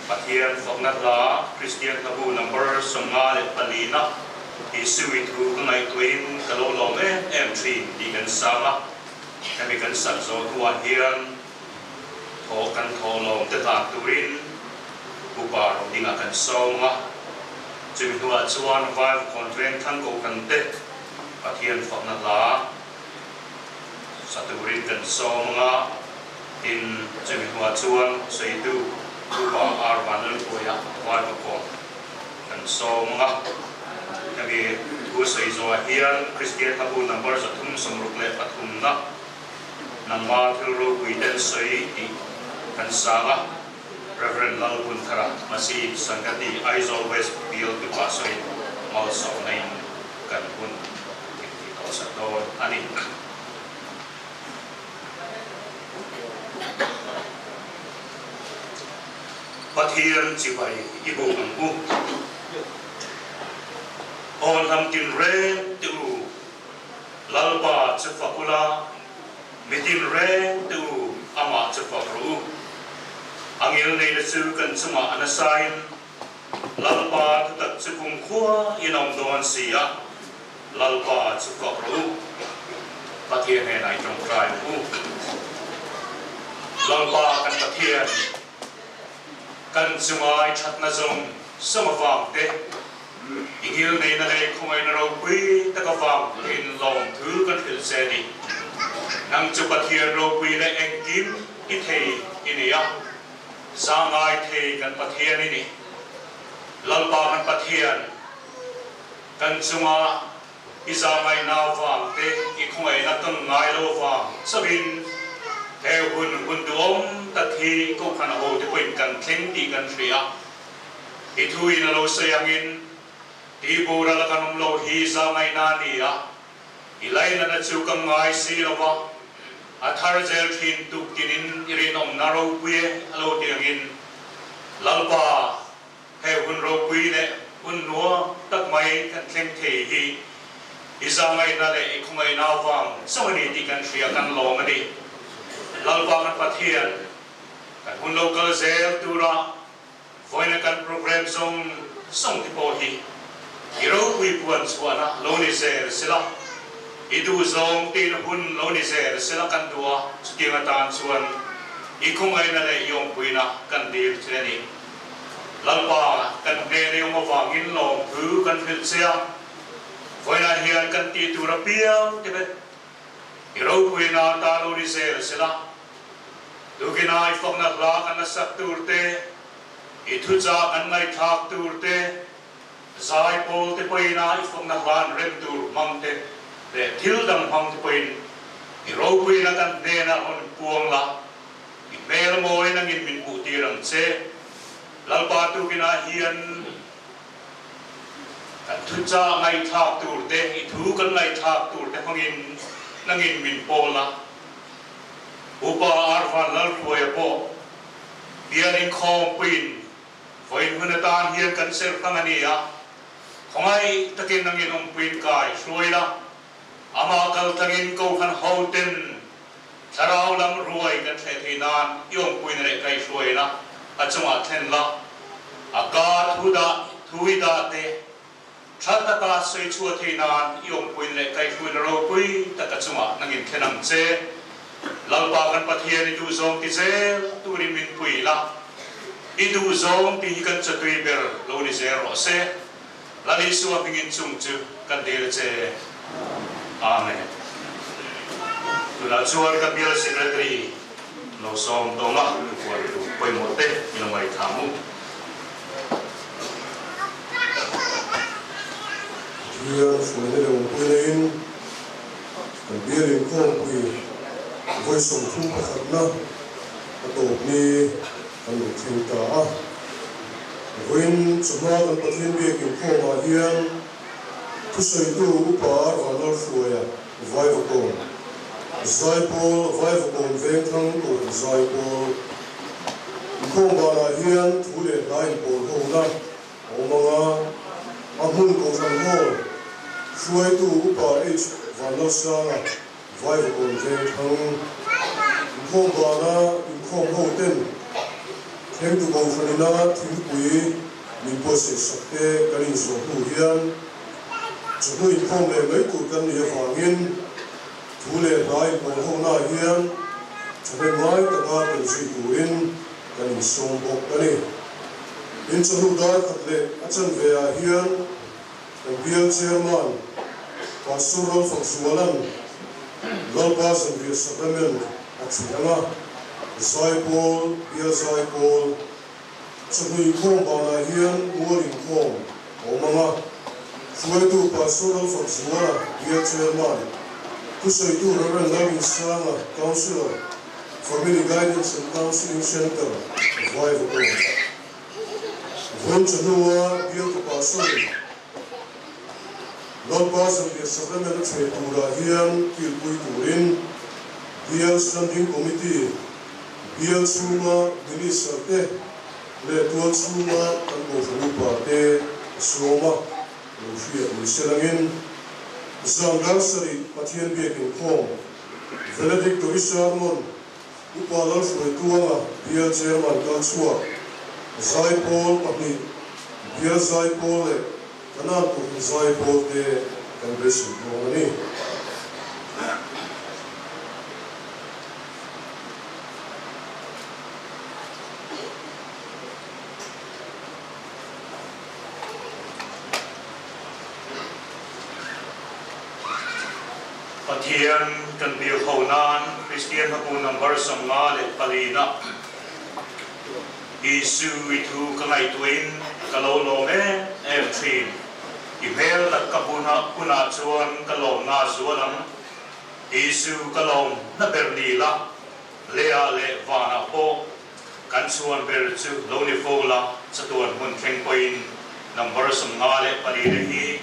Pathian fakna hla Kristian hlabu number 54 na Isui thu ka ngaihtuahin ka lo lawm em em thin tih kan sang a, hemi kan sak zawh hnuah hian thawh kan thawh lawm te hlan turin Upa Rodinga kan sawm a, chumi hnuah chuan Vaivakawn Vengthlang Kohhran te Pathian fakna hla sa turin kan sawm ang a, tin chumi hnuah chuan Seitu Upa R Vanlalpuia Vaivakawn kan sawm ang a. Hemi thu sawi zawhah hian Kristian hlabu number 363 na Nangma thil ropui ten sawi tih kan sang a, Rev. Lalhunthara Masi Sangati Aizawl West Bial tupa sawi malsawmna in kan hun engti tawh sak dawn a ni. Pathian chibai i buk ang u. Aw hnam tinreng te u, Lalpa chu fak ula, mi tinreng te u amah chu fak rawh u. A ngilneihna chu kan chungah a nasain Lalpa thutak chu kumkhua in awm dawn si a, Lalpa chu fak rawh u. Pathian hnenah i tawngtai ang u. Lalpa kan Pathian, kan chunga i thatna zawng zawng avang te, I ngilneihna leh khawngaihna ropui tak avang pawhin lawmthu kan hrilh che a ni. Nang chu Pathian ropui leh engkim i thei i ni a, zangai thei kan Pathian i ni. Lalpa kan Pathian, kan chunga i zangaihna avang te, i khawngaihna kan ngai lo avang chauhin he hun hun duhawm tak hi Kohhran hote pawhin kan thleng tih kan hria. I thuin a lo sawi angin, Tihboral a kan awm lo hi zangaihna a ni a, i lainatna chu ka ngai si lo va, a thar zel thin tuk tinin i rinawmna ropui e a lo ti angin, Lalpa, he hun ropui leh hun nuam tak mai kan thleng thei hi i zangaihna leh i khawngaihna avang chauh a ni tih kan hria kan lawm a ni. Lalpa kan Pathian, kan hun lo kal zel tura Vawiina kan program zawng zawng te pawh hi i ropui puan chhuahna lo ni zel sela, i duh zawng tein hun lo ni zel sela kan duh a, chutiang atan chuan i khawngaihna leh i awmpuina kan dil che a ni. Lalpa, kan hnen i awm avangin lawmthu kan hrilh che a, vawiinah hian kan tih tur apiang te vek i ropuina atan lo ni zel sela, Tukinah i fakna hla kan la sak tur te, i thuchah kan ngaihthlak tur te, zai pawl te pawhin a i fakna hla an rem tur hmang te leh thil dang hmang te pawhin i ropuina kan hnenah rawn puang la, i hmel mawi nangin min hmuh tir ang che. Lalpa tukinah hian kan thuchah ngaihthlak tur te, i thu kan ngaihthlak tur te hmangin nangin min pawl a. Upa Arvan Lalhruaia pawh bial inkhawmpuiin vawiin hun atan hian kan serh hlang a ni a, khawngaih takin nangin awmpuiin kai hruai la, amah kal tlangin Kohhran hoten thlarau lam ruai kan thleh theih nan i awmpuina leh kaihhruaina a chungah thlen la, a ka thu dah thu i dah te Tha taka sawi chhuah theih nan i awmpuin leh kaihhruaina ropui taka chungah nangin thlen ang che. Lalpa kan Pathian i duhzawng ti zel turin min pui la, i duhzawng tih hi kan chatui ber lo ni zel rawh se. Lal Isua hmingin chung chu kan dil che. Amen. Tunah chuan ka bial Secretary lo sawm tawnga thupuan tur pawimawh te i lo ngaithla mu. Hian hruaina leh awmpui neiin kan bial inkhawmpui vawi 31na a tawp ni kan lo thleng ta a. Vawiin chawhma kan Pathian biak inkhawmah hian thusawitu Upa Vanlalhruaia Vaivakawn Zaipawl Vaivakawn Vengthlang Kohhran Zaipawl Inkhawm banah hian thu leh hla inpawl hona a awm ang a, a hmun Kohhran Hall hruaitu Upa H Vanlalsanga Vaivakawn Vengthlang Inkhawm bana inkhawm ho ten. Thlengtu Kohhran ina thingpui min buatsaih sak te kan inzawh hnu hian chawhnu inkhawm leh mai tur kan nih avangin thu leh hla inpawl honaah hian thahnem ngai taka tel zui turin kan insawm bawk a ni. In chawhnu dar khat leh a chanve ah hian kan bial Chairman Pastor Lalfakzuala'n Lalpa Zanriah Sacrament a ṭhi ang a, Zaipawl, Bial Zaipawl, chawhnu inkhawm banah hian mual inkhawm a awm ang a, hruaitu Pastor Lalfakzuala, Bial Chairman, thusawitu Rev. Lalrinsanga, Councillor, Family Guidance and Counselling Centre, Vaivakawn. Vawiin chawhnua Bialtu Pastor-in Lalpa Zanriah Sacrament a chhe turah hian kilpui turin Bial Standing Committee, Bial chhunga Minister te leh tual chhunga kan Kohhran Upa te a sawm a, lo hriat ni se langin zan dar sarih Pathian biak inkhawm Valedictory Sermon Upa Lalhruaituanga Bial Chairman kal chhuak Zaipawl pahnih, Bial Zaipawl leh Kanan Kohhran Zaipawl te kan beisei dawn a ni. Pathian kan biak ho nan Kristian hmapu number 54 na Isu i thu ka ngaihtuahin ka lo lawm em em thin. I hmel tak ka hmuhna hunah chuan ka lawmna zual ang. Isu ka lawm na ber ni la, leiah leh vanah pawh kan chhuan ber chu lo ni fo la, chatuan hmun thleng pawhin number 54 na hi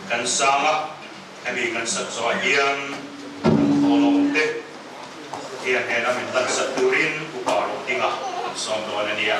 kan sang a, hemi kan sat zawhah hian kan thawhlawm te Pathian hnena min hlan sat turin upa rawh dinga kan sawm dawn a nia.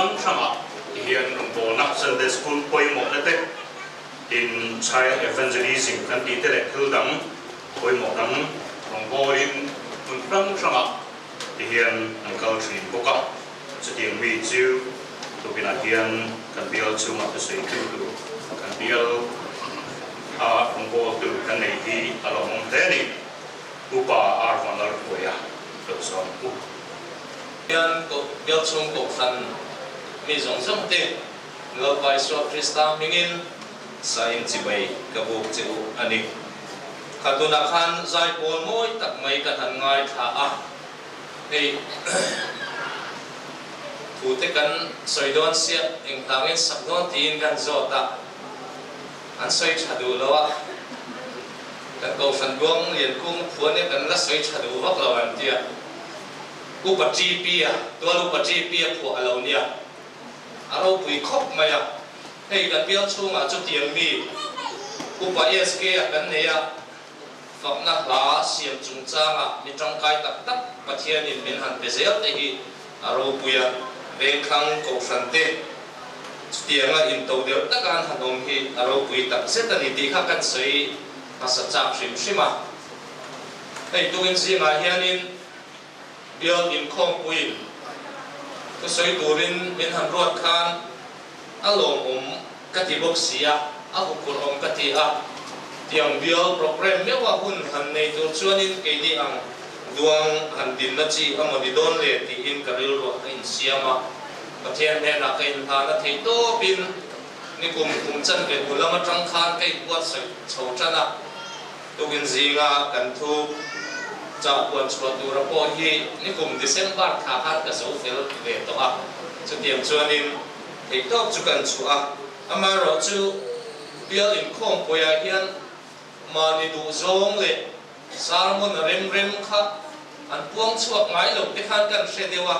hrang hrangah ti hian rawngbawlna Sunday School pawimawhna te, tin Child Evangelism kan tih te leh thil dang pawimawh dang rawngbawlin hmun hrang hrangah ti hian an kal thin bawk a. Chutiang mi chu tukinah hian kan bial chungah thusawi tu tur kan bial a rawngbawltu kan nei hi a lawmawm hle a ni. Upa Arvanlalhruaia lo zawm u. Hian bial chhung kohhran mi zawng zawng te Lalpa Isua Krista hmingin sain chibai ka buk che u a ni. Kha tunah khan zaipawl mawi tak mai kan han ngaithla a, hei thu te kan sawi dawn sia enghlangin sak dawn tiin kan zawt a, an sawi tha duh lo a, kan kohhran duang lian kung phuan e kan la sawi tha duh vak lo an ti a, Upa TP a, tual Upa TP a phuah a lo nia, a ropui khawp mai a, hei kan bial chhungah chutiang mi Upa SK a kan nei a, fakna hla siam chungchangah mi tangkai tak tak Pathianin min han pe zel te hi a ropui a, vengthlang kohhran te chutianga into deuh taka an han awm hi a ropui tak zet a ni tih kha kan sawi hmasa chak hrim hrim a. Hei tukin zingah hianin bial inkhawmpuiin thusawi turin min han ruat khan a lawmawm ka ti bawk si a, a huphurh awm ka ti a. Tiang bial programme meuha hun han nei tur chuanin keini ang duang han dinna chi a maw ni dawn le tiin ka rilruah ka insiam a. Pathian hnenah ka inhlan a theih tawpin nikum kum chanve hnu lam atang khan ka inbuatsaih chho tan a. Tukin zinga kan thu chah puan chhuah tura pawh hi nikum December thla khan ka zo fel ve tawh a. Chutiang chuanin Theihtawk chu kan chhuah a, amaherawh chu bial inkhawmpuiah hian mahni duhzawng leh sermon a rem rem kha an puang chhuak ngai lo te khan kan hre deuh a,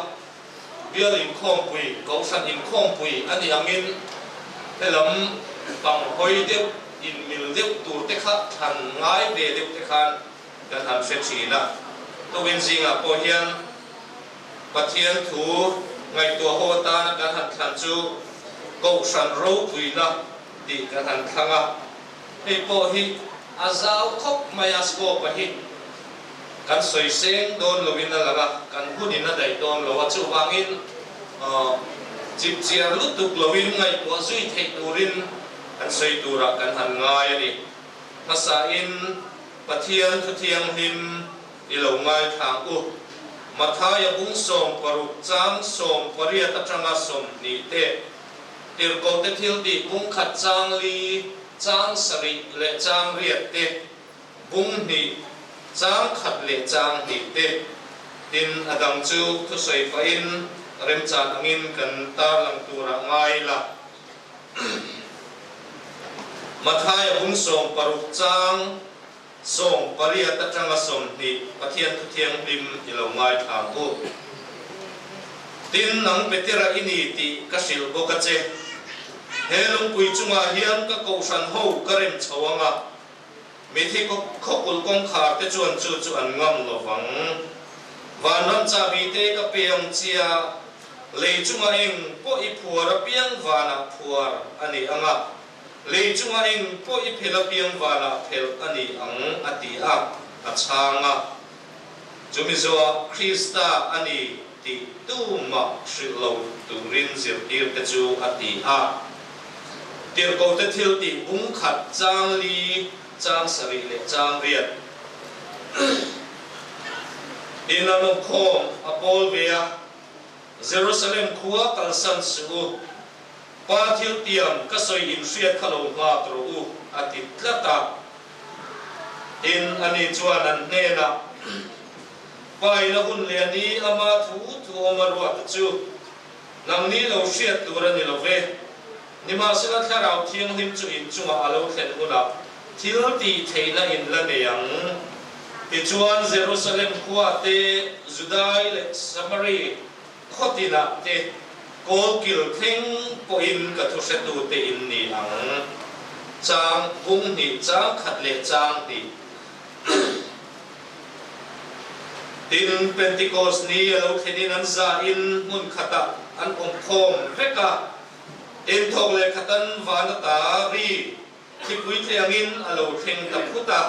bial inkhawmpui, kohhran inkhawmpui a nih angin helam pang hawi deuh, inmil deuh tur te kha thlan ngai ve deuh te khan kan han hre thin a. Tawin zingah pawh hian Pathian thu ngaihtuah ho atana kan han thlan chu Kohhran ropuina tih kan han thlang a, hei pawh hi a zau khawp mai a, scope a hi kan sawi seng dawn loin a lang a, kan hunin a daih dawn lo a, chuvangin chipchiar lutuk loin ngaihtuah zui theih turin kan sawi turah kan han ngai a ni. Hmasain Pathian thu thianghlim I lo ngaithlang u. Mathaia bung 16 chang 18 atanga 20 te, Tirhkohte thiltih bung khat chang li, chang sarih leh chang riat te, bung hnih, chang khat leh chang hnih te, tin a dang chu thusawi pahin remchan angin kan tarlang turah ngai la. Mathaia bung 16 chang 18 atanga 20 Pathian thu thianghlim i lo ngaithlang u. Tin, nang Petera i ni tih ka hrilh bawk a che. He lungpui chungah hian ka kohhran ho ka rem chho ang a, mithi khawkulh kawngkhar te chuan chu chu an ngam lo vang. Vanram chahbi te ka pe ang chia, lei chunga eng pawh i phuar apiang vanah phuar a ni ang a, Lei chunga eng pawh i phel apiang vanah phelh a ni ang, a ti a, a chhang a. Chumi zawhah Krista a ni tih tumah hrilh lo turin zirtirte chu a ti a. Tirhkohte thil tih bung khat chang li, chang sarih leh chang riat in an awm khawm a pawl ve a, Jerusalem khua kalsan suh u, Pa thil tiang ka sawi in hriat kha lo nghak rawh u, a ti tlat a. Tin, ani chuan an hnenah, Pa in a hun leh a ni, ama thu thu awm a ruat a chu nangni lo hriat tur a ni lo ve. Nimahsela Thlarau Thianghlim chu in chungah a lo thlen hunah thil tih theihna in la nei ang. Tichuan, Jerusalem khua te, Judai leh Samari, Khaw tinah te kawl kil thleng pawhin ka thuhretute in ni ang. Chang bung hnih, chang khat leh chang hnih. Tin, Pentecost ni a lo thlenin an zahin hmun khatah an awm khawm vek a. Tin, thawk leh khatan van ata ri thlipui tliangin a lo thleng ta phut a.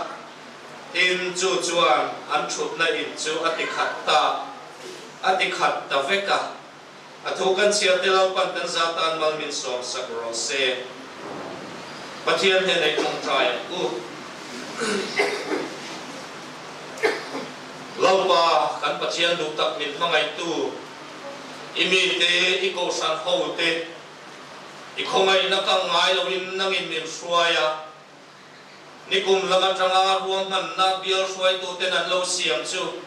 Tin, chu chuan an thutna in chu a ti khat ta a ti khat ta vek a. A thu kan chhiar te lo pan kan za tan mal min sawm sak rawh se. Pathian hnenah i tawngtai ang u. Lalpa, kan Pathian duh tak min hmangaihtu, i mite, i kohhran hote, i khawngaihna kang ngai loin nangin min hruai a. Nikum lam atanga ruahmanna bial hruaituten an lo siam chu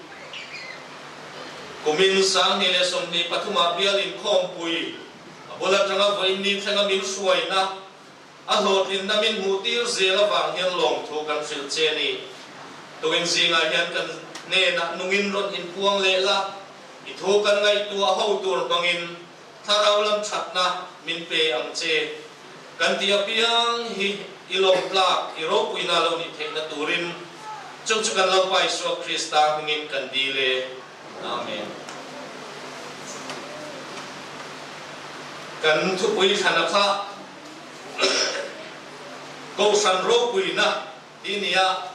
kumin 2023 ah bial inkhawmpui a bul atanga vawiin ni thlenga min hruaina a hlawhtlinna min hmuhtir zel avang hian lawmthu kan hrilh che a ni. Tukin zingah hian kan hnenah nungin rawn inpuang leh la, i thu kan ngaihtuah ho tur hmangin Thlarau lam thatna min pe ang che. Kan tih apiang hi i lawm tlak, i ropuina lo nih theihna turin chung chu kan Lalpa Isua Krista hmingin kan dil e. Amen. Kan thupui thlana kha Kohhran ropuina tih nia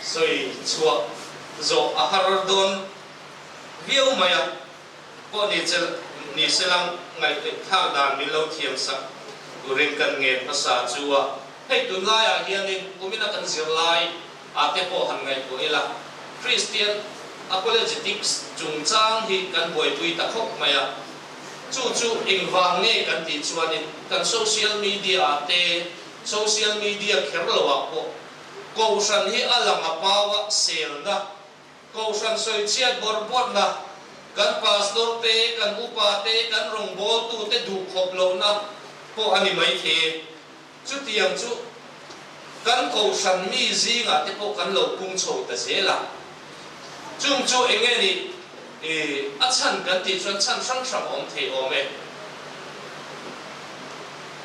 sawi chhuah zawh a har dawn viau mai a. Pawh ni che ni selang ngaihtuah thlak dan min lo thiam sak turin kan ngen hmasa chu a. Hei tunlaiah hianin kumina kan zirlai ah te pawh han ngaihtuah ila, Christian apologetics chungchang hi kan buaipui ta khawp mai a. Chu chu engvang nge kan tih chuanin kan social media ah te, social media kher lo ah pawh Kohhran hi a lang a pau a selna Kohhran sawichhiat bawrh bawrhna, kan pastor te, kan upa te, kan rawngbawltu te duh khawp lohna pawh a ni maithei. Chutiang chu kan kohhran mi zingah te pawh kan lo pung chho ta zel a. Chung chu eng nge ni a chhan kan tih chuan chhan hrang hrang a awm thei awm e.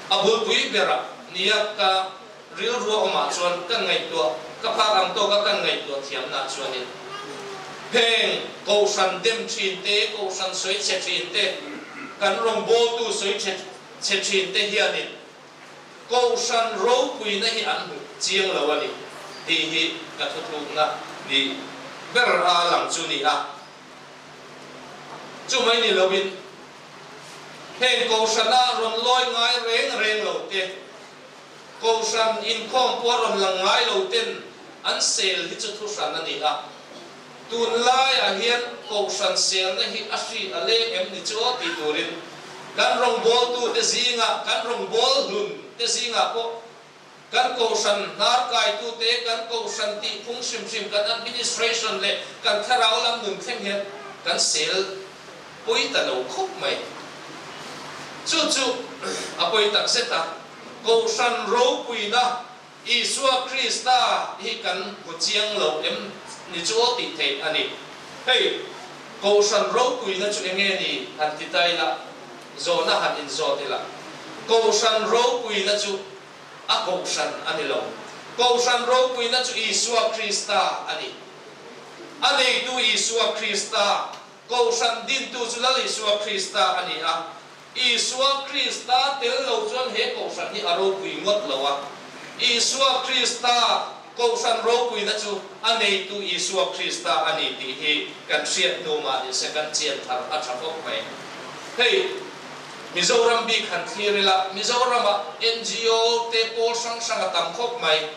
A bulpui berah nia ka Rilru awmah chuan kan ngaihtuah, ka phak ang tawka kan ngaihtuah thiamna chuanin heng Kohhran dem thin te, Kohhran sawi chhe thin te, kan rawngbawltu sawi chhe chhe thin te hianin Kohhran ropuina hi an hmu chiang lo a ni tih hi ka thuthlukna ni ber a lang chu ni a. Chumai ni loin heng Kohhrana rawn lawi ngai reng reng lo te, Kohhran inkhawm pawh a rawn lang ngai lo ten an sel hi chu thuhran a ni a. Tunlaiah hian Kohhran selna hi a hri a leng em ni chu aw tih turin kan rawngbawltute zingah, kan rawngbawlhlun te zingah pawh kan Kohhran hnarkaitute, kan Kohhran tihphung hrim hrim, kan administration leh kan thlarau lam nun thleng hian kan sel pawi ta lo khawp mai. Chu chu a pawi tak zet a. Kohhran ropuina Isua Krista hi kan hmu chiang lo em ni chu aw tih theih a ni. Hei, Kohhran ropuina chu enge ni han ti ta ila, zawhna han inzawt ila. Kohhran ropuina chu a Kohhran a ni lo. Kohhran ropuina chu Isua Krista a ni. A neitu Isua Krista, Kohhran dintu chu Lal Isua Krista a ni a. Isua Krista tel lo chuan he Kohhran hi a ropui ngawt lo a. Isua Krista Kohhran ropuina chu a neitu Isua Krista a ni tih hi kan hriat hnu mah ni se kan chian thar a tha khawp mai. Hei Mizoram bik han thlir ila, Mizoramah NGO te pawl hrang hrang a tam khawp mai.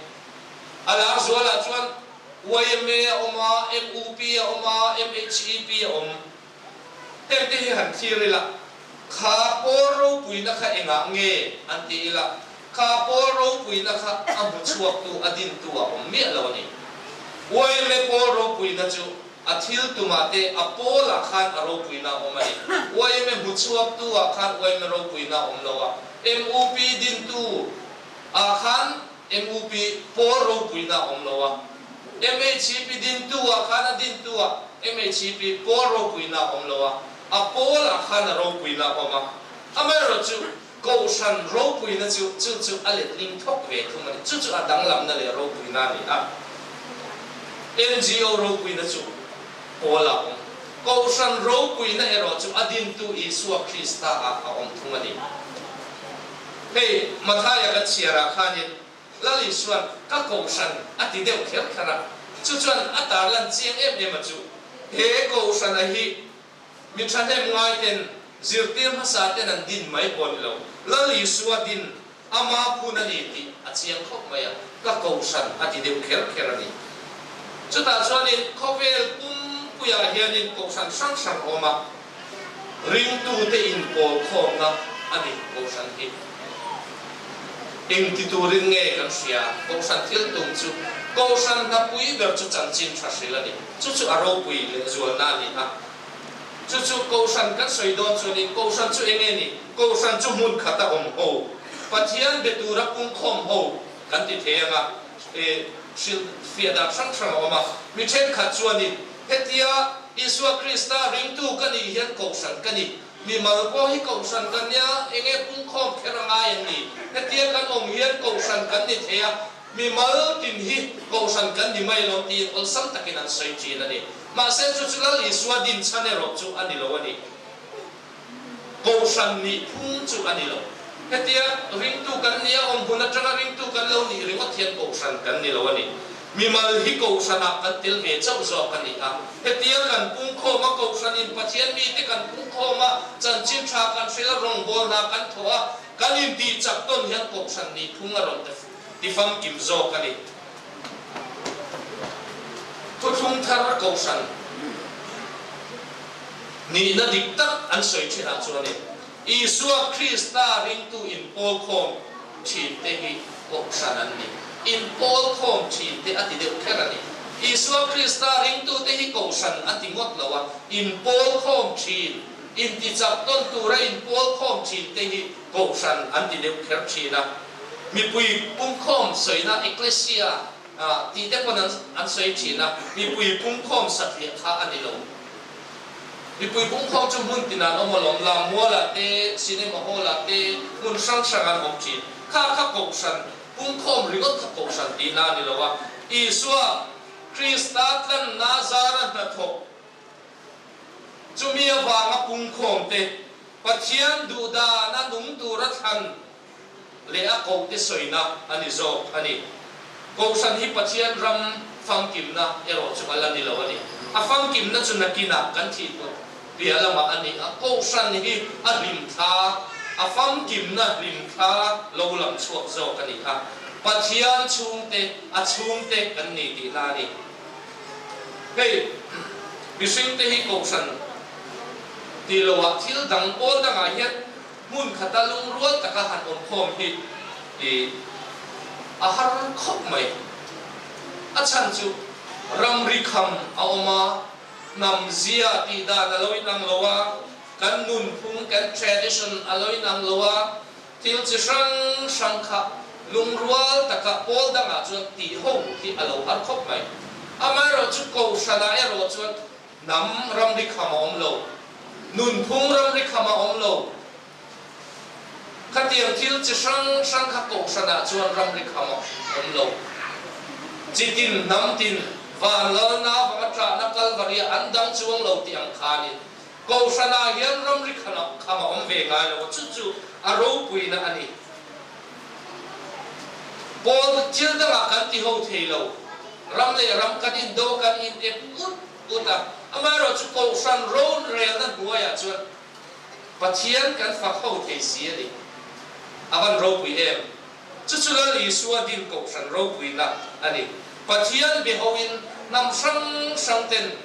A lar zualah chuan yma a awm a, MUP a awm a, MHEP a awm. Heng te hi han thlir ila, kha pawl ropuina kha engah nge an ti ila, kha pawl ropuina kha a hmu chhuaktu, a dintu a awm miah lo a ni. Yma pawl ropuina chu a thil tumah te a pawlah khan a ropuina a awm a ni. Yma hmu chhuaktu ah khan yma ropuina a awm lo a, MUP dintu ah khan MUP pawl ropuina a awm lo a, MHEP dintu ah khan a dintu ah MHEP pawl ropuina a awm lo a, a pawl ah khan a ropuina a awm a. Amaherawh chu Kohhran ropuina chu chu chu a letling thawk ve thung a ni. Chu chu a danglamna leh ropuina a ni a. NGO ropuina chu pawl ah a awm. Kohhran ropuina erawh chu a dintu Isua Krista ah a awm thung a ni. Hei Mathaia kan chhiarah khanin Lal Isua'n ka kohhran a ti deuh kher kher a, chu chuan a tarlan chiang em em a chu he kohhrana hi mi thahnem ngaiten zirtir hmasa ten an din mai pawh ni lo, Lal Isua din ama phun a ni tih a chiang khawp mai a, ka kohhran a ti deuh kher kher a ni. Chutah chuanin khawvel pumpuiah hianin kohhran hrang hrang a awm a, Ringtute inpawlkhawmna a ni Kohhran hi. Engti turin nge kan hria? Kohhran thil tum chu Kohhran hnapui ber chu chanchin tha hril a ni. Chu chu a ropui lehzualna a ni a. Chu chu Kohhran kan sawi dawn chuanin Kohhran chu eng nge ni? Kohhran chu hmun khata awm ho, Pathian be tura pungkhawm ho kan ti thei ang a. Hrilh fiah dan hrang hrang a awm a. Mi thenkhat chuanin hetia Isua Krista ringtu ka nih hian kohhran ka ni. Mimal pawh hi kohhran kan nia, enge pungkhawm kher a ngai an ni. Hetia kan awm hian kohhran kan ni thei a, mimal tin hi kohhran kan ni mai lo tiin awlsam takin an sawi thin a ni. Mahse chu chu Lal Isua din chhan erawh chu a ni lo a ni. Kohhran nih phung chu a ni lo. Hetia ringtu kan nia awm hun atanga ringtu kan lo nih ringawt hian kohhran kan ni lo a ni. Mimal hi kohhranah kan tel ve chauh zawk a ni a. Hetia kan pungkhawm a, kohhranin Pathian mite kan pungkhawm a, chanchin tha kan hrilh a, rawngbâwl hna kan thawh a, kan intih chak tawn hian kohhran nih phung a rawn tifamkim zawk a ni. Thuthlung thar kohhran nihna dik tak an sawi thinah chuanin Isua Krista ringtu inpawlkhawm thinte hi kohhran an ni. Inpawlkhawm thinte a ti deuh kher a ni. Isua Krista ringtute hi kohhran a ti ngawt lo a, inpawlkhawm thin, intichak tawn tura inpawlkhawm thinte hi kohhran an ti deuh kher thin a. Mipui pungkhawm sawina Ecclesia tih te pawn an sawi thin a, mipui pungkhawm satliah kha a ni lo. Mipui pungkhawm chu hmun tinah an awm alawm, Lammualah te, Cinema Hall-ah te, hmun hrang hrang an awm thin. Kha kha kohhran pungkhawm ringawt kha kohhran tihna a ni lo a, Isua Krista tlanna zara hnathawk chumi avanga pungkhawm te, Pathian duhdana nung tura thlan leh a kohte sawina a ni zawk a ni. Kohhran hi Pathian ram famkimna erawh chu a la ni lo a ni. A famkimna chu nakinah kan thih hmuh piah lamah a ni a. Kohhran hi a hlimthla, a famkimna hlimthla lo lang chhuak zawk a ni a. Pathian chhungte, a chhungte kan ni tihna a ni. Hei, mihringte hi kohhran tih loah thil dang pawl dangah hian Hmun khata lungrual taka han awm khawm hi i a har khawp mai. A chhan chu ramri kham a awm a, hnam zia tih dan a lo inang lo a, kan nunphung, kan tradition a lo inang lo a, thil chi hrang hrang kha lungrual taka pawl dangah chuan tih ho hi a lo har khawp mai. Amaherawhchu Kohhranah erawh chuan Hnam ramri kham a awm lo. Nunphung ramri kham a awm lo. Khatiang thil chi hrang hrang kha kohhranah chuan ramri kham a awm lo. Chi tin, hnam tin, van lalna vanga ṭahna Kalvaria an dang chuang lo tih ang khanin kohhranah hian ramri kham a awm ve ngai lo a, chu chu a ropuina a ni. Pawl thil dangah kan ti ho thei lo. Ram leh ram kan indo kan in ep ut ut a, amaherawhchu Kohhran rorelna hnuaiah chuan Pathian kan fak ho thei si a ni. A van ropui em? Chu chu Lal Isua din Kohhran ropuina a ni. Pathian be hoin hnam hrang hrang ten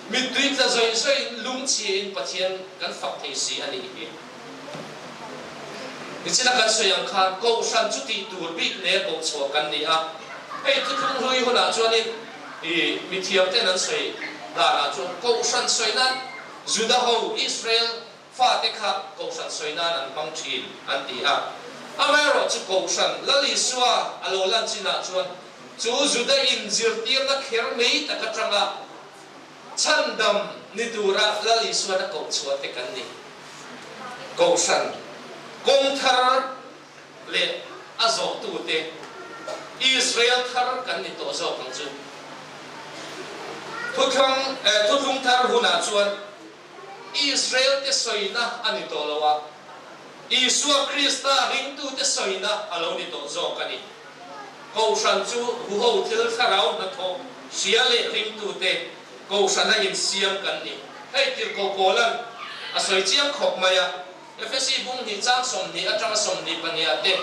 mittui tla zawih zawihin lungchhiain Pathian kan fak thei si a nih hi. Nichina kan sawi ang khan Kohhran chu tih tur bik nen bawk chhuah kan ni a, hei thuthlung hlui hunah chuanin i mithiam ten an sawi danah chuan Kohhran sawi nan Juda ho, Israel, fate kha Kohhran sawi nan an hmang thin an ti a. Amaherawh chu Kohhran Lal Isua a lo lan chinah chuan chu Juda in zirtirna kher mai tak atanga Chhandam ni tura Lal Isuan a koh chhuah te kan ni. Kohhran kawng thar leh a zawhtute Israel thar kan ni tawh zawk ang chu. Thuthlang Thuthlung thar hunah chuan Israel te sawina a ni tawh lo a, Isua Krista ringtute sawina a lo ni tawh zawk a ni. Kohhran chu huho thil thlarau hnathawh hria leh ringtute kohhrana insiam kan ni. Hei Tirhkoh Paula'n a sawi chiang khawp mai a, Efesi bung hnih chang 20 atanga 22 ah te,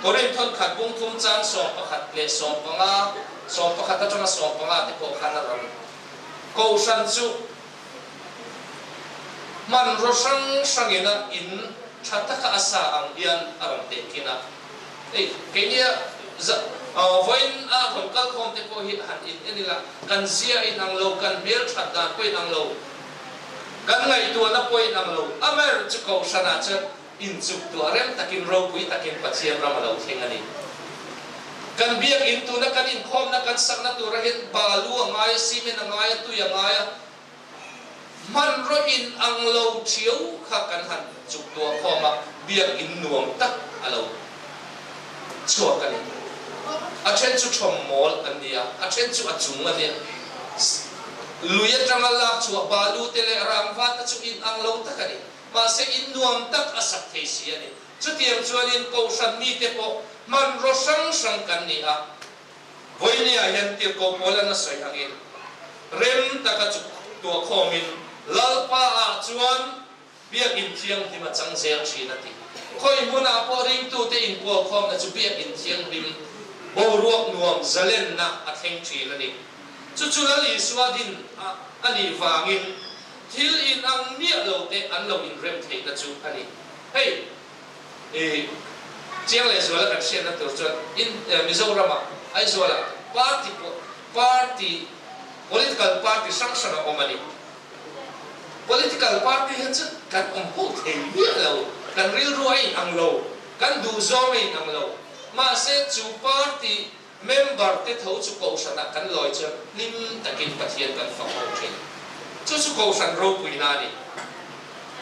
Korinth thawnkhat bung thum chang 11 leh 15, 11 atanga 15 te pawh khan a rawn Kohhran chu hmanraw hrang hrangin a in tha taka a sa ang hian a rawn tehkin a. Hei keinia vawiin a rawn kalkhawm te pawh hi han in en ila, kan zia inang lo, kan hmel that dan pawh inang lo, Kan ngaihtuahna pawh in ang lo. Amaherawh chu Kohhranah chuan inchuk tuah rem takin ropui takin Pathian ram a lo thleng a ni. Kan biakinn tuna kan inkhawmna kan sakna tura hian balu a ngai a, cement a ngai a, tui a ngai a, hmanraw in ang lo thiau kha kan han chuk tuah khawm a, biakinn nuam tak a lo chhuak a ni. A then chu thawmmawl an ni a, a then chu a chung a nia. Lui atanga lak chhuah balu te leh rangva te chu in ang lo tak a ni. Mahse in nuam tak a sak thei si a ni. Chutiang chuanin Kohhran mite pawh hmanraw hrang hrang kan ni a. Vawinia hian tirhkoh pawl an a sawi angin rem taka chuk tuah khawmin Lalpa ah chuan Biakinn thianghlim a chang zel thin a ti. Khawi hmunah pawh ringtute inkualkhawmna chu biakinn thianghlim boruak nuam zalenna a thleng thin a ni. Chu chu Lal Isua din a nih vangin thil inang miah lo te an lo inrem theihna chu a ni. Hei i chiang leh zuala kan hriatna tur chuan in Mizoramah Aizawlah party party political party hrang hrang a awm a ni. Political party hi chu kan awm ho thei miah lo, kan rilru a inang lo, kan duhzawng a inang lo. Mahse chu party member te tho chu kohhranah kan lawi chuan hlim takin Pathian kan fak ho thin. Chu chu kohhran ropuina a ni.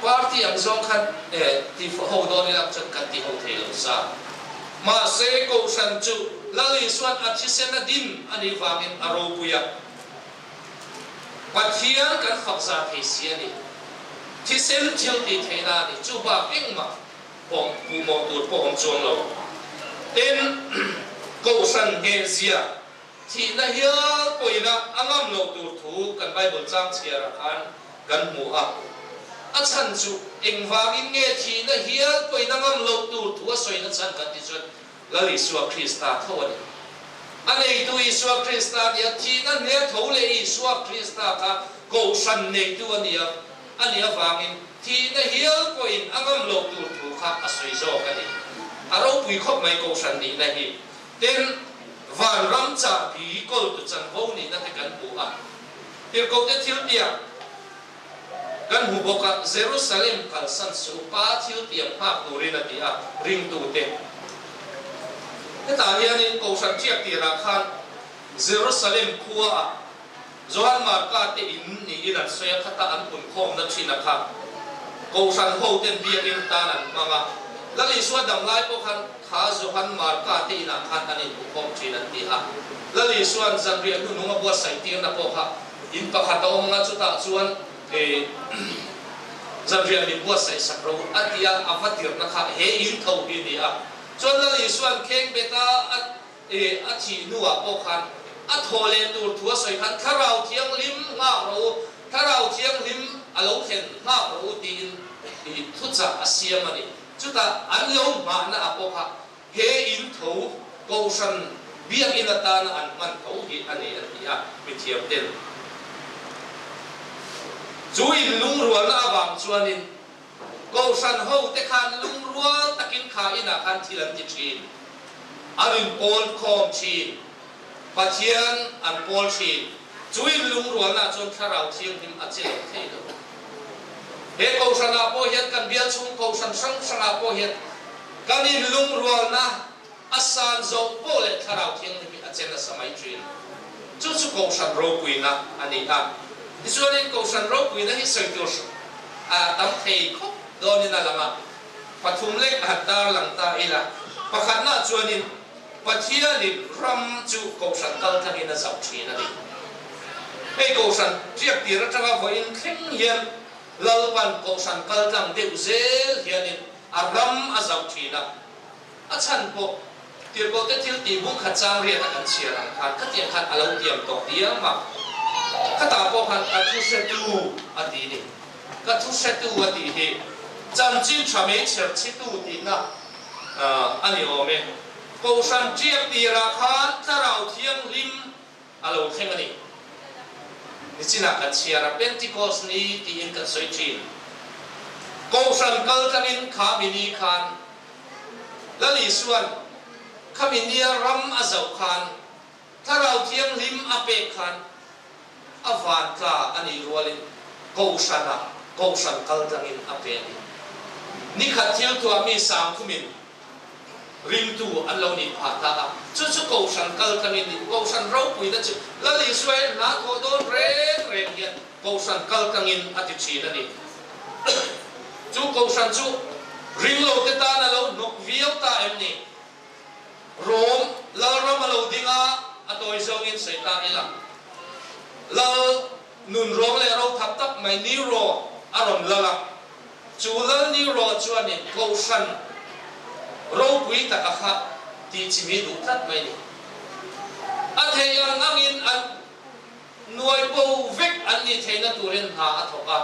Party ang zawng khan ti ho dawn ila chuan kan ti ho thei lo sa. Mahse kohhran chu Lal Isuan a thisen a din a nih vangin a ropui a. Pathian kan fak zah thei si a ni. Thisen thil tih theihna a ni. Chu bak engmah pawh puhmawh tur pawh awm chuang lo. Tin, Kohhran nghehzia thihna hial pawhina a ngam loh tur thu kan Bible chang chhiarah khan kan hmu a. A chhan chu engvangin nge thihna hial pawhina ngam loh tur thu a sawina chhan kan ti chuan Lal Isua Krista tho a ni. A neitu Isua Krista a ni a, thihna hne tho leh Isua Krista kha kohhran neitu a ni a, a nih avangin thihna hial pawhin a ngam loh tur thu kha a sawi zawk a ni. A ropui khawp mai kohhran nihna hi. Tin, vanram chahbi kawltu chanvo nihna te kan hmu a, tirhkohte thil tiang, Kan hmu bawk a, Jerusalem kalsan suh u, Pa thil tiam nghak turin a ti a, ringtute. Hetah hianin Kohhran ṭiak tirah khan Jerusalem khuaah Johan Marka te in niin an sawi a, khata an punkhawmna ṭhin a kha Kohhran hoten biakinn tan an hmang a. Lal Isua dam lai pawh khan kha Johan Marka te inah khan an inhmukhawm ṭhin an ti a. Lal Isua'n zanriah hnunung a buatsaih tirna pawh kha In pakhat a awm anga chutah chuan zanriah min buatsaih sak ro a ti a, a va tirhna kha he in tho hi a ni a. Chuan Lal Isua'n kheng bet a a thih hnuah pawh khan a thaw leh tur thu a sawi khan Thlarau Thianghlim nghak rawh u, Thlarau Thianghlim a lo thlen nghak rawh u tiin thuchah a siam a ni. Chutah an lo nghahna ah pawh kha He in tho Kohhran biakinn atana an hman tho hi a ni a ti a, mithiam ten. Chu in lungrualna avang chuanin Kohhran ho te khan lungrual takin kha inah khan thil an ti thin, an inpawl khawm thin, Pathian an pawl thin. Chu in lungrualna chuan Thlarau Thianghlim a che lo thei lo. He Kohhranah pawh hian kan bial chhung Kohhran hrang hrangah pawh hian Kan inlungrualna a san zawh pawh leh Thlarau Thianghlim hi a che nasa mai thin. Chu chu Kohhran ropuina a ni a. Tichuanin Kohhran ropuina hi sawi tur a tam thei khawp dawnin a lang a. Pathum lek a han tar lang ta ila. Pakhatnaah chuanin Pathianin ram chu Kohhran kal tlangin a zauh thin a ni. Hei Kohhran tiak tir atanga vawiin thleng hian Lalpan Kohhran kal tlang deuh zel hianin a ram a zauh thin a. A chhan pawh Tirhkohte thil tih bung khat chang riat a kan chhiar ang khan khatiang khan a lo tiam tawh diam a. Khatah pawh khan ka thu hretu a ti ni. Ka thu hretu a tih hi chanchin tha mei chher chhitu tihna a ni awm e. Kohhran tiak tirah khan Thlarau Thianghlim a lo thleng a ni. Nichinah kan chhiar a, Pentecost ni tiin kan sawi thin. Kohhran kal tlangin kha mi ni khan Lal Isuan khami nia ram a zoh khan Thlarau Thianghlim a pek khan a van tla a nih rualin Kohhranah Kohhran kal tlangin a pe a ni. Nikhat thil thuah mi sangkhumin ringtu an lo nih phah ta a, chu chu Kohhran kal tlangin nih Kohhran ropuina chu Lal Israel hna thawh dawn reng reng hian Kohhran kal tlangin a ti thin a ni. Chu Kohhran chu ringlote tan a lo hnawk viau ta em ni? Rom Lalram a lo ding a, a tawi zawngin sawi ta ila. Lal nun rawng leh ro thap tak mai Nero a rawn lal a, chu Lal Nero chuanin Kohhran ropui taka kha tih chimi duh tlat mai ni. A thei ang angin an Nuai bo vek an nih theihna turin hna a thawk a,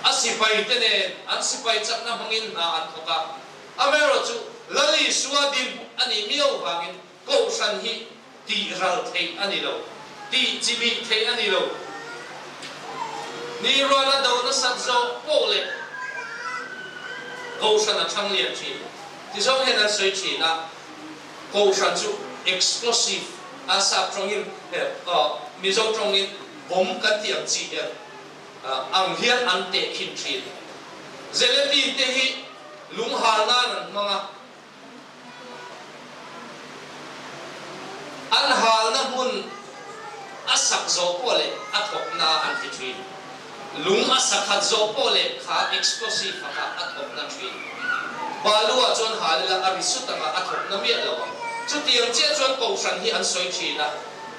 a sipaite nen an sipai chakna hmangin hna an thawk a. Amaherawhchu, Lal Isua din a nih miau vangin Kohhran hi tih ral theih a ni lo, tih chimih theih a ni lo. Ni ruala do nasat zawh pawh leh Kohhran a thang lian thin. Tizawng hian an sawi thin a. Kohhran chu explosive a sap tawngin Mizo tawngin bomb kan tih ang chi hian ang hian an teh khin thin. Gelatin te hi lunghal nan an hmang a, an halna hmun a sak zawh pawh leh a thawkna an ti thin. Lung a sakhat zawh pawh leh kha explosive a kha a thawk na thin. Balu ah chuan hal ila a ri sut anga a thawk na miah lo ang. Chutiang chiah chuan Kohhran hi an sawi thin a,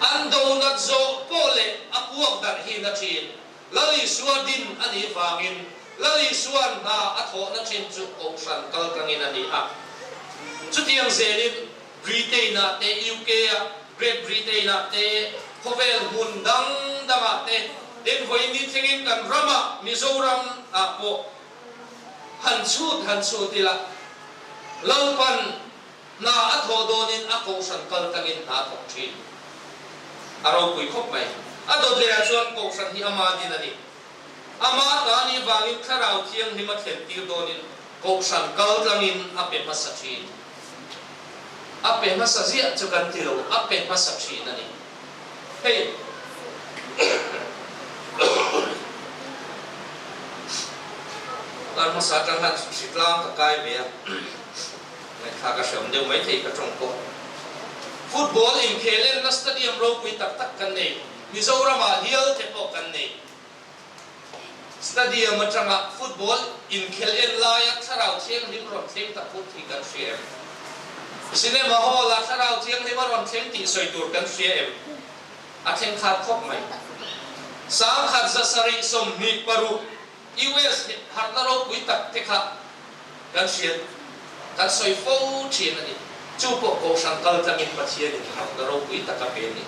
an do nat zawh pawh leh a puak darh hi na thin. Lal Isua din a nih vangin Lal Isua'n hna a thawh na thin chu Kohhran kal tangin a ni a. Chutiang zelin Britain ah te, UK ah, Great Britain ah te, khawvel hmun dang dang ah te, tin vawiin ni thlengin kan ram ah Mizoram ah pawh han chhut han chhut ila, Lalpan hna a thawh dawnin a kohhran kal tangin hna a thawk thin. A ropui khawp mai. A dawt leh ah chuan kohhran hi ama din a ni. Ama ta nih vangin Thlarau Thianghlim a thlen tir dawnin kohhran kal tlangin a pe hmasa thin. A pe hmasa ziah chu kan ti lo, a pe hmasa thin a ni. Hei kar hmasa atang khan hritlang ka kai ve a, ngaihthlak a hreawm deuh maithei ka tawng pawh. Football inkhel enna stadium ropui tak tak kan nei, Mizoramah hial te pawh kan nei. Stadium atanga football inkhel en laia thlarau thianghlim rawn thleng tak phut hi kan hria em? Cinema hall-ah thlarau thianghlim a rawn thleng tih sawi tur kan hria em? A thleng khat khawp mai. 1726 US harhna ropui tak te kha kan hriat, kan sawi fo thin a ni. Chu pawh Kohhran kal tlangin Pathianin harhna ropui tak a pe a ni.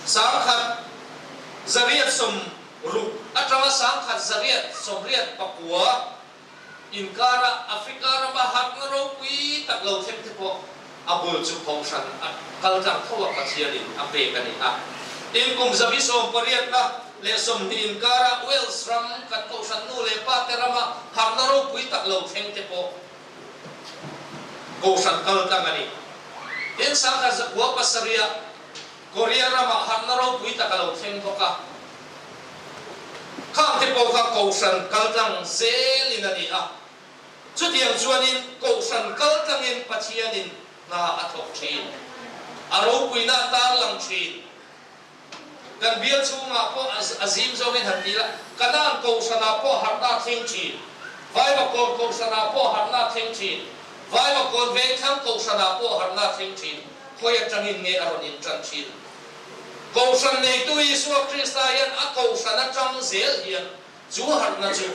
1860 atanga 1889 inkara Africa rama harhna ropui tak lo thleng te pawh a bul chu Kohhran a kal tlang tho a Pathianin a pek a ni a. Tin, kum 18 na leh 20 inkara Wales ram kan Kohhran nu leh pa te rama harhna ropui tak lo thleng te pawh Kohhran kal tlang a ni. Tin, 1907 ah Korea ramah harhna ropui tak a lo thleng bawk a, khang te pawh kha Kohhran kal tlang zelin a ni a. Chutiang chuanin Kohhran kal tlangin Pathianin hna a thawk thin, a ropuina a tarlang thin. Kan bial chhungah pawh a zim zawngin han ti la, Kanaan Kohhranah pawh harhna a thleng thin, Vaivakawn Kohhranah pawh harhna a thleng thin, Vaivakawn Vengthlang Kohhranah pawh harhna a thleng thin. Khawi atangin nge a rawn intan thin? Kohhran neitu Isua Krista hian a kohhran atang zel hian chu harhna chu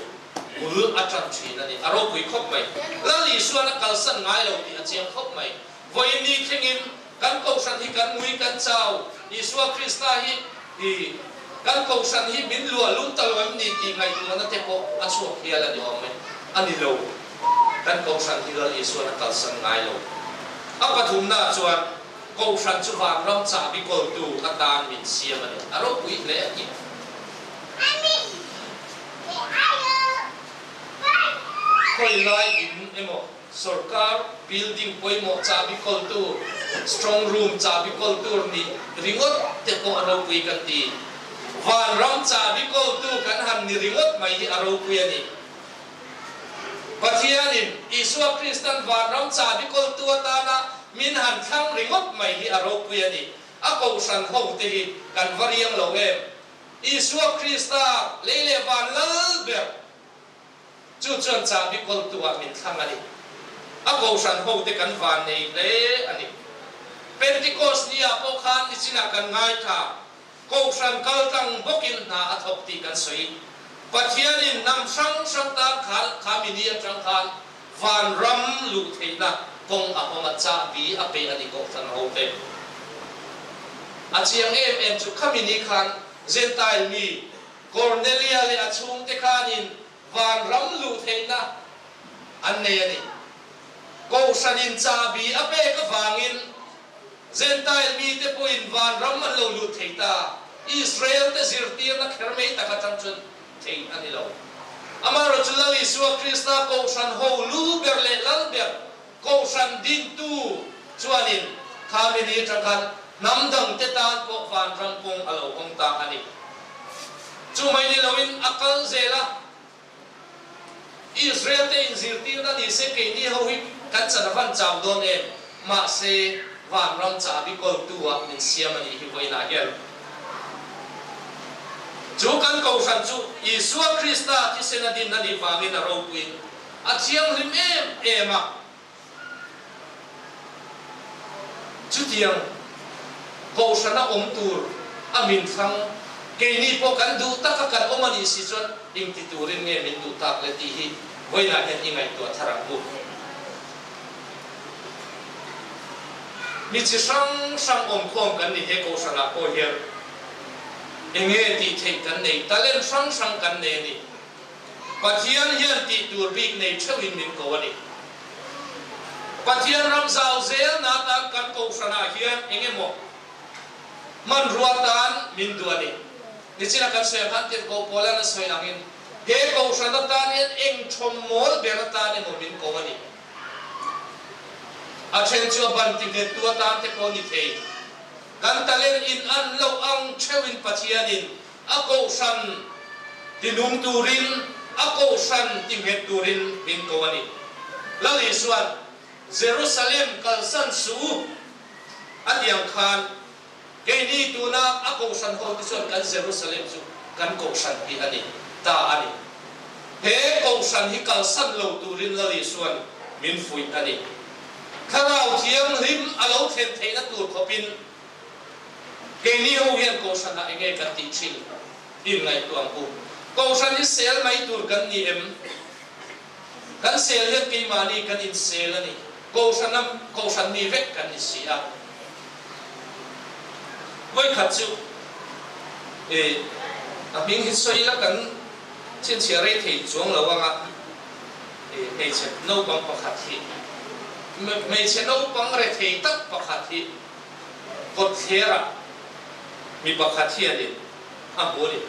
bul a tan thin a ni. A ropui khawp mai. Lal Isuan a kalsan ngai lo tih a chiang khawp mai. Vawiin ni thlengin kan kohhran hi kan ngui kan chau. Isua Krista hi i kan kohhran hi min luah lum ta lo em ni tih ngaihtuahna te pawh a chhuak hial a ni awm e. A ni lo. Kan kohhran hi Lal Isuan a kalsan ngai lo. A pathumnaah chuan Kohhran chu vanram chahbi kawltu atan min siam a ni. A ropui hle a ni. Khawi lai in emaw sorkar building pawimawh chahbi kawltu, strong room chahbi kawltu nih ringawt te pawh a ropui kan ti. Vanram chahbi kawltu kan han ni ringawt mai hi a ropui a ni. Pathianin Isua Kristan vanram chahbi kawltu atana min han thlang ringawt mai hi a ropui a ni. A kohhran hote hi kan va riang lo em? Isua Krista lei leh van lal ber chu chuan chahbi kawltu ah min thlang a ni. A kohhran hote kan van nei hle a ni. Pentecost ni ah pawh khan nichinah kan ngaithla. Kohhran kaltlang bawkin hna a thawk tih kan sawi. Pathianin hnam hrang hrang tan khan kha mini atang khan vanram luh theihna kawng a hawng a, chahbi a pe a ni Kohhran ho te. A chiang em em chu kha mini khan Gentile mi Cornelia leh a chhungte khanin vanram luh theihna an nei a ni. Kohhranin chahbi a pek avangin Gentile mite pawhin vanram an lo lut thei ta. Israel-te zirtirna kher mai tak atang chuan thei a ni lo. Amaherawhchu chu Lal Isua Krista Kohhran ho lu ber leh lal ber Kohhran dintu chuanin kha mi ni atang khan hnam dangte tan pawh vanram kawng a lo hawng ta a ni. Chu mai ni loin a kal zel a. Israel te inzirtirna ni se keini ho hi kan chan a van chau dawn em? Mahse, vanram chahbi kawltu ah min siam a nih hi vawiinah hian. Chu kan kohhran chu Isua Krista thisen a din a nih vangin a ropuiin a thianghlim em em a. Chutiang kohhrana awm tur a min thlang, keini pawh kan duh taka kan awm a nih si chuan engti turin nge min duh tak le tih hi vawiinah hian i ngaihtuah thar ang u. Mi chi hrang hrang awmkhawm kan ni he kohhranah pawh hian enge tih theih kan nei, talent hrang hrang kan nei a ni. Pathian hian tih tur bik nei theuhin min ko a ni. Pathian ram zau zel na tan kan kohhranah hian eng emaw hmanrua tan min duh a ni. Nichina kan sawi ang khan tirhkoh Paulan a sawi angin he kohhran atan hian eng thawm mawl ber atan emaw min ko a ni. A then chu a ban tinghettu atan te pawh ni thei. Kan talent in an loh ang theuhin Pathianin A kohhran tinung turin, a kohhran tinghet turin min ko a ni. Lal Isua'n Jerusalem kalsan suh u a ti ang khan, keini tuna a kohhran hote chuan kan Jerusalem chu kan kohhran hi a ni ta a ni. He kohhran hi kalsan lo turin Lal Isua'n min fuih a ni. Thlarau Thianghlim a lo thlen theihna tur khawpin Keini ho hian Kohhranah enge kan tih thin in ngaihtuah ang u. Kohhran hi sel mai tur kan ni em? Kan sel hian keimahni kan insel a ni. Kohhrana Kohhran mi vek kan ni si a. Vawikhat chu i a hming hi sawi ila kan chhinchhiah rei thei chuang lo anga i hmeichhe naupang pakhat hi hmeichhe naupang rethei tak pakhat hi Kawtthlerah mi pakhat hianin a hmu a ni.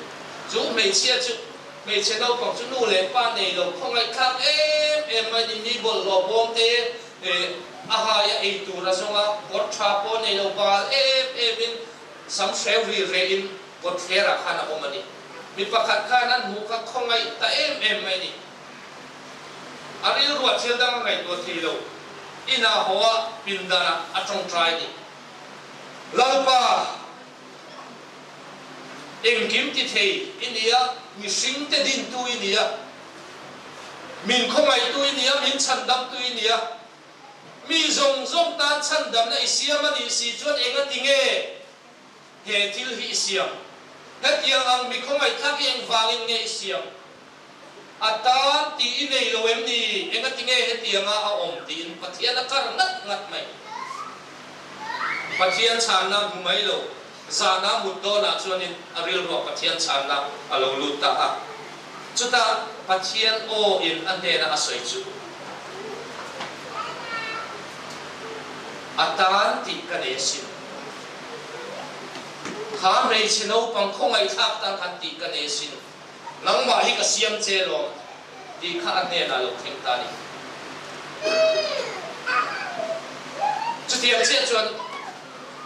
Chu hmeichhia chu hmeichhe naupang chu nu leh pa nei lo khawngaihthlak em em mai ni, mi bawlhhlawh bawm te a hai a ei tur a zawng a, kawr tha pawh nei lo bal em emin sam hreu ri rehin kawtthlerah khan a awm a ni. Mi pakhat khan an hmuh kha khawngaih ta em em mai ni. A rilruah thil dang a ngaihtuah thei lo. Inah haw a pindanah a tawngtai ni. Lalpa, engkim ti thei i ni a, mihringte dintu i ni a, min khawngaihtu i ni a, min chhandamtu i ni a, mi zawng zawng tan chhandamna i siam a nih si chuan enga ti nge? he thil hi i siam? Hetiang ang mi khawngaihthlak hi engvangin nge i siam? A tan tih i nei lo em ni? Engatinge hetianga a awm tiin Pathian a kar ngat ngat mai. Pathian chhanna hmu mai lo, zana mut dawnah chuanin a rilruah Pathian chhanna a lo lut ta a. Chutah Pathian aw in a hnena a sawi chu, A tan tih ka nei asin. Kha hmeichhe naupang khawngaihthlak tan khan tih ka nei asin. Nangmah hi ka siam che lawm tih kha a hnenah lo thleng ta a ni. Chutiang chiah chuan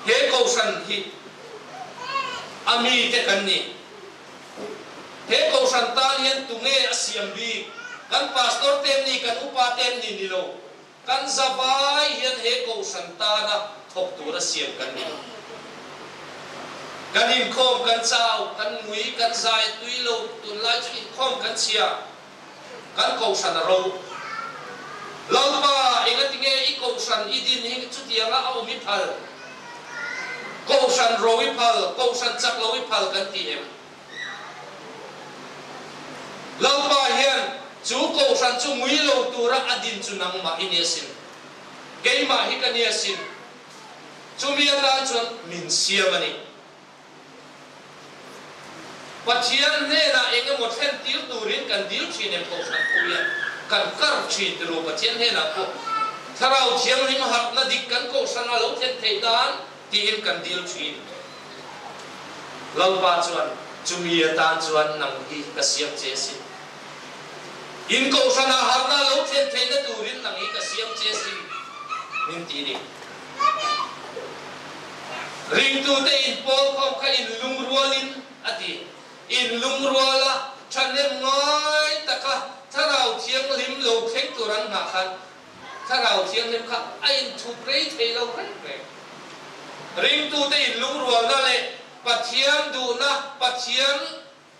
he Kohhran hi a mite kan ni. He Kohhran tan hian tunge a siam bik? Kan Pastor te em ni, kan upa te em ni ni lo. Kan zavai hian he Kohhran tana thawk tura siam kan ni. Kan inkhawm kan chau, kan ngui, kan zai tui lo, tunlai chu inkhawm kan chhia, kan Kohhran a ro. Lalpa, engatinge i Kohhran i din hi chutianga a awm i phal? Kohhran ro i phal, Kohhran chak lo i phal kan ti em? Lalpa hian chu kohhran chu ngui lo tura a din chu nangmah i ni asin, keimah hi ka ni asin, chumi atan chuan min siam a ni. Pathian hnenah eng emaw thlen tir turin kan dil thin em kohhran pawh hian kan kar thin tiru Pathian hnenah pawh Thlarau Thianghlim harhna dik kan kohhran a lo thlen theih nan tiin kan dil thin. Lalpa chuan, Chumi atan chuan nang hi ka siam che asin. In kohhranah harhna lo thlen theihna turin nang hi ka siam che asin, min ti ni. Ringtute inpawl khawm kha in lungrualin a ti. In lungruala thahnem ngai taka Thlarau Thianghlim lo thleng tur an nghah khan Thlarau Thianghlim kha a inthup rei thei lo reng reng. Ringtute inlungrualna leh Pathian duhna, Pathian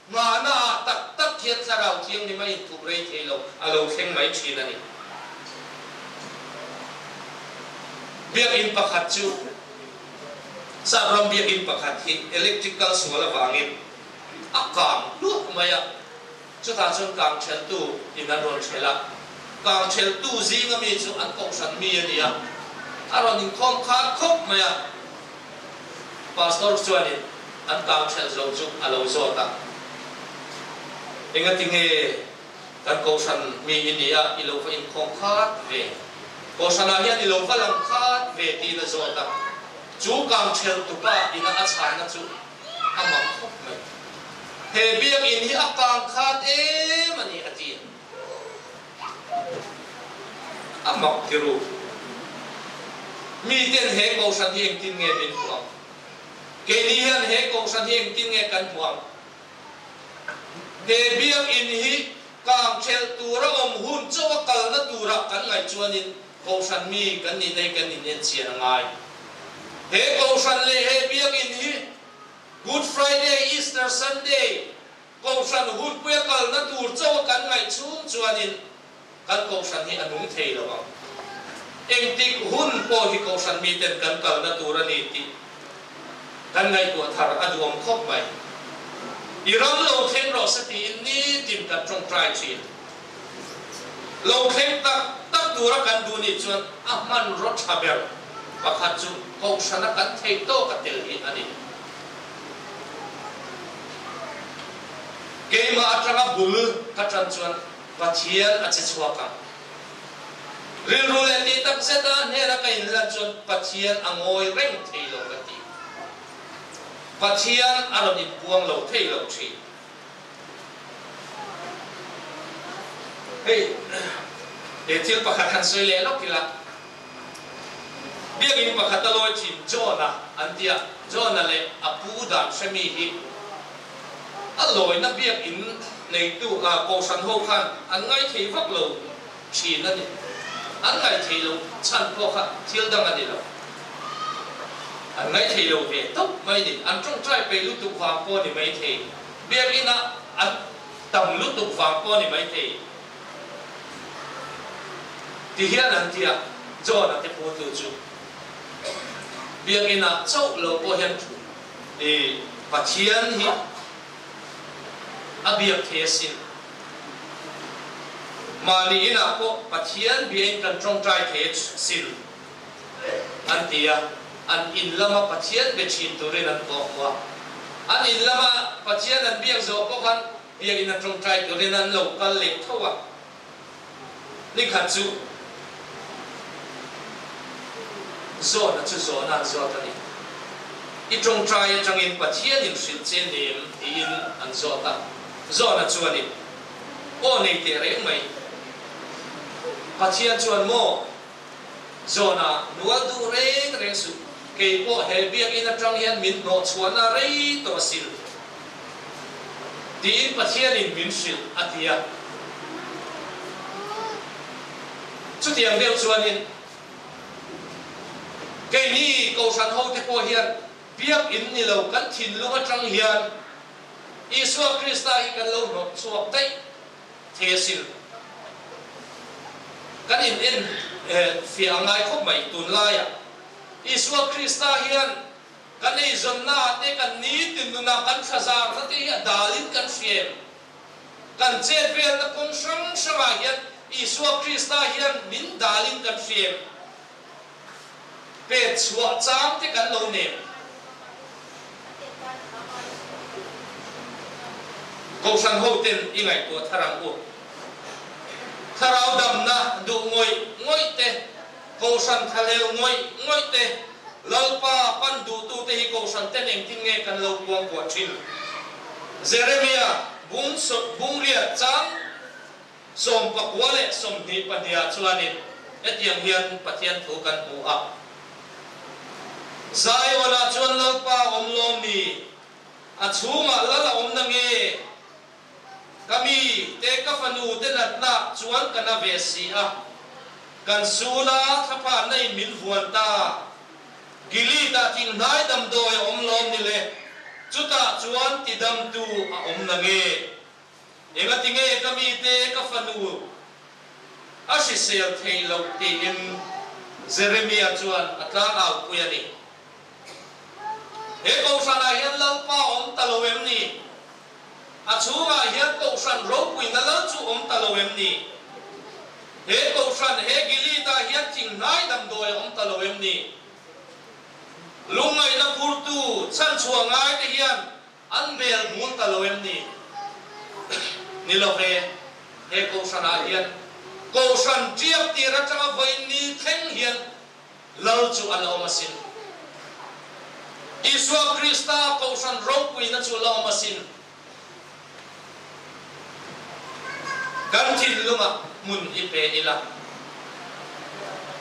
nghahnaah tak tak hian Thlarau Thianghlim a inthup rei thei lo, a lo thleng mai thin a ni. Biakinn pakhat chu Sap ram biakinn pakhat hi electric kal sual avangin a kang hluah mai a. Chutah chuan kang ṭheltu in an rawn ṭhelh a, kang ṭheltu zinga mi chu an kohhran mi a ni a, a rawn inkhawm khat khawp mai a. Pastor chuanin an kang ṭhelh zo chu a lo zawt a, Engati nge kan kohhran mi i ni a, i lo va inkhawm khat ve? Kohhranah hian i lo va lang khat ve? tiin a zawt a. Chu kang ṭhelhtupa ina a chhanna chu A mak khawp mai. He biakinn hi a kang khat em a ni a ti. A mak ti ru. Miten he kohhran hi engtin nge min hmu ang? Keini hian he kohhran hi engtin nge kan hmu ang? He biakinn hi kang thelh tura awm hun chauh a kalna turah kan ngaih chuanin Kohhran mi kan nih nei kan in enchian a ngai. He Kohhran leh he Biakinn hi Good Friday, Easter Sunday, Kohhran hunpuia kalna tur chauh a kan ngaih chhung chuanin kan Kohhran hi a nung thei lo ang. Engtik hun pawh hi Kohhran miten kan kalna tur a ni tih kan ngaihtuah thar a duhawm khawp mai. I ram lo thleng rawh se tiin nitin kan tawngtai thin. Lo thleng tak tak tura kan duh nih chuan a hmanraw tha ber pakhat chu Kohhrana kan theih tawk a tel hi a ni. Keimah atanga bul ka tan chuan Pathian a che chhuak ang. Rilru leh tih tak zeta hnena ka inlan chuan Pathian a ngawi reng thei lo ka ti. Pathian a rawn inpuang lo thei lo thin. Hei, he thil pakhat han sawi leh lawk ila, Biakinn pakhat a lawi thin John-a an ti a, John-a leh a pu dan hremi hi a lawina biakinn neitu kohhran ho khan an ngaithei vak lo thin a ni. An ngaithei lo chhan pawh kha thil dang a ni lo. An ngaithei lo ve tawp mai ni. An tawngtai peih lutuk vang pawh a ni maithei. Biakinn-ah an tam lutuk vang pawh a ni maithei. Ti hian an ti a, John-a te pu tu chu Biakinn-ah chauh lo pawh hian thu. I Pathian hi a biak thei asin. Mahni inah pawh Pathian biain kan tawngtai thei asin an ti a, an in lama Pathian be thin turin an kawh hmu a. An in lama Pathian an biak zawh pawh khan biakin a tawngtai turin an lo kal leh tho a. Nikhat chu zawhna chu zawhna an zawt a ni. I tawngtai atangin Pathianin hrilh che nem tiin an zawt a. Zawhna chu a ni, Aw nei teh reng mai. Pathian chuan maw zawhna nual duh reng reng suh, kei pawh he biakinn atang hian min hnawhchhuahna rei tawh asin. Tiin Pathianin min hrilh a ti a. Chutiang deuh chuanin keini Kohhran hote pawh hian biakinn ni lo kan thinlung atang hian Isua Krista hi kan lo hnawt chhuak daih thei asin. Kan in en fiah a ngai khawp mai tunlaiah Isua Krista hian Kan eizawnnaah te, kan nitin nunah kan thlazarna te hi a dalin kan hriam. Kan chet velna kawng hrang hrangah hian Isua Krista hian min dalin kan hriam. Pet chhuah chang te kan lo nem. Kohhran hoten i ngaihtuah thar ang u. Thlarau damna duh ngawih ngawih te. Kohhran thalel ngawih ngawih te, Lalpa pan duhtute hi kohhran ten engtin nge kan lo kuangkuah thin? Jeremia bung bungriat chang 19 leh 22 ah chuanin hetiang hian Pathian thu kan hmu a, Zion-ah chuan Lalpa a awm lawm ni? A chhungah lal a awm na nge? Ka mi te ka fanu te natna chuan ka na ve si a, kan suna thlaphanna in min vuan ta. Gilead ah thinghnai damdawi a awm lawm ni le, chutah chuan tidamtu a awm na nge? Engati nge ka mi te ka fanu a hrisel theih loh tiin Jeremia chuan a tlangau pui a ni. He kohhranah hian Lalpa awm ta lo em ni? A chhungah hian kohhran ropuina lal chu awm ta lo em ni? He kohhran, he Gilead-ah hian thinghnai damdawi a awm ta lo em ni? Lungngaihna phurtu chhanchhuah ngaite hian an bel bul ta lo em ni? Ni lo ve, he kohhranah hian kohhran ṭiak tir aṭanga vawiin ni thleng hian Lal chu a la awm asin. Isua Krista kohhran ropuina chu la awm asin. Kan thinlungah hmun i pe ila.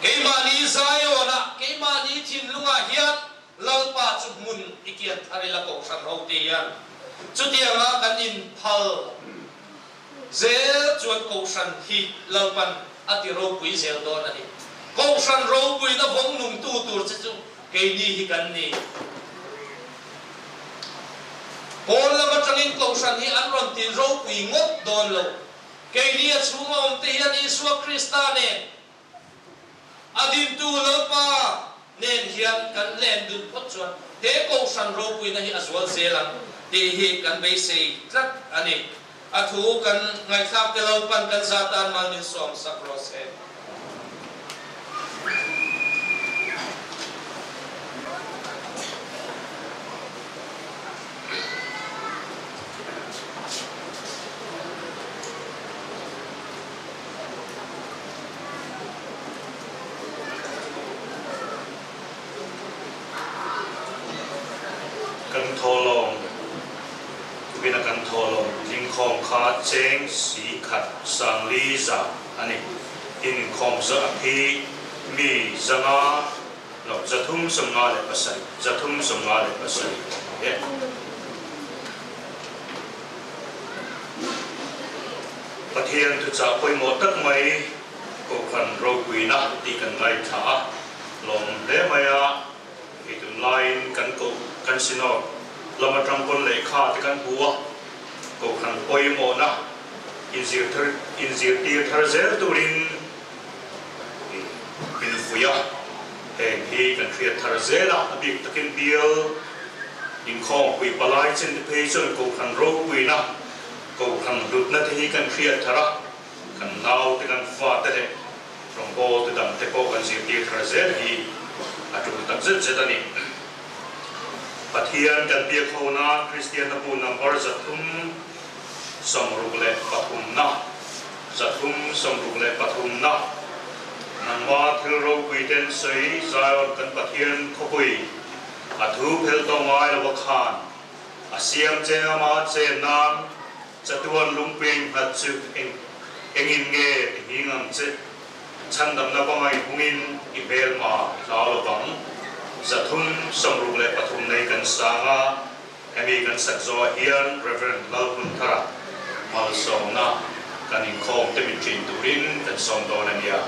Keimahni Zion-ah, keimahni thinlungah hian Lalpa chu hmun i kian thar ila kohhran ho te hian. Chutianga kan inphal zel chuan kohhran hi Lalpan a ti ropui zel dawn a ni. Kohhran ropuina vawng nungtu tur che chu keini hi kan ni. Pawn lam atangin kohhran hi an rawn ti ropui ngawt dawn lo. Keini a chhunga awmte hian Isua Krista nen A dintu Lalpa nen hian kan len dun phawt chuan he kohhran ropuina hi a zual zel ang tih hi kan beisei tlat a ni. A thu kan ngaihthlak te Lalpan kan za tan mal min sawm sak rawh se. Kan thawhlawm tuvina kan thawhlawm tlingkhawm kha cheng si khat sangli za a ni. Tin inkhawm za hi mi zanga lo 357 357 a ni e. Pathian thuchah pawimawh tak mai Kohhran ropuina tih kan ngaithla a, lawm hle mai a, hei tunlaiin kan koh kan Synod lam atang pawn lehkha te kan hmu a, Kohhran pawimawhna inzir thar inzirtir thar zel turin min fuih a, heng hi kan hriat thar zel a, a bik takin bial. Inkhawmpui palai chin te phei chuan Kohhran ropuina, Kohhran hlutna te hi kan hriat thar a, kan nau te, kan fa te leh rawngbawl te dang te pawh kan zirtir thar zel hi a tul tak zet zet a ni. Pathian kan biak ho nan Kristianna bu number 363na, 363na, Nangma thil ropui ten sawi Zion kan Pathian khawpui, A thu phel tawh ngai lo a khan a siam che ama chen nan chatuan lungping nghat chu eng engin nge ti hing ang che? Chhandamna pangai hungin i hmelma i hlau lo vang. 363 nei kan sang a, hemi kan sak zawhah hian Rev. Lalhmunthara malsawmna kan inkhawm te min ṭin turin kan sawm dawn a nia.